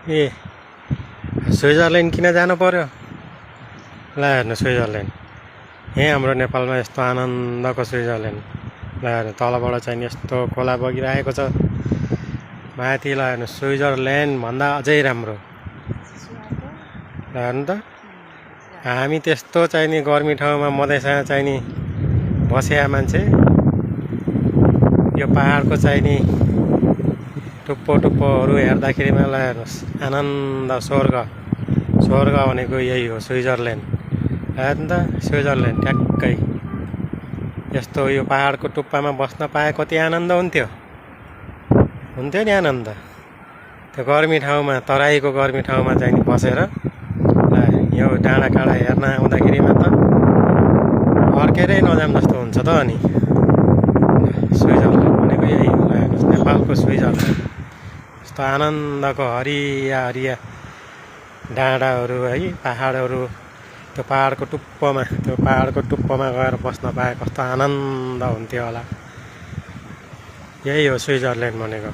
ए Switzerland किन जानु पर्यो? ल हेर्नु स्विजरल्यान्ड यहीँ हाम्रो नेपालमा यस्तो आनन्दको स्विजरल्यान्ड। ल हेर्नु तलबाट चाहिँ यस्तो खोला बगिरहेको छ। माथि ल हेर्नु स्विजरल्यान्ड भन्दा अझै राम्रो। ल हेर्नु त हामी त्यस्तो चाहिँ नि गर्मी ठाउँमा मधेसमा चाहिँ नि बसेका मान्छे यो पहाडको चाहिँ नि टुप्पो टुप्पोहरू हेर्दाखेरिमा ल हेर्नुहोस् आनन्द स्वर्ग भनेको यही हो स्विजरल्यान्ड। हेर्नु त स्विजरल्यान्ड ठ्याक्कै यस्तो यो पहाडको टुप्पामा बस्न पाए कति आनन्द हुन्थ्यो नि आनन्द। त्यो गर्मी ठाउँमा तराईको गर्मी ठाउँमा चाहिँ नि बसेर यो डाँडाकाँडा हेर्न आउँदाखेरिमा त अर्केरै नजाम जस्तो हुन्छ त। अनि स्विजरल्यान्ड भनेको यही हो। हेर्नुहोस् नेपालको स्विजरल्यान्ड यस्तो आनन्दको हरिया हरिया डाँडाहरू है पहाडहरू। त्यो पहाडको टुप्पोमा गएर बस्न पाए कस्तो आनन्द हुन्थ्यो होला। यही हो स्विजरल्यान्ड भनेको।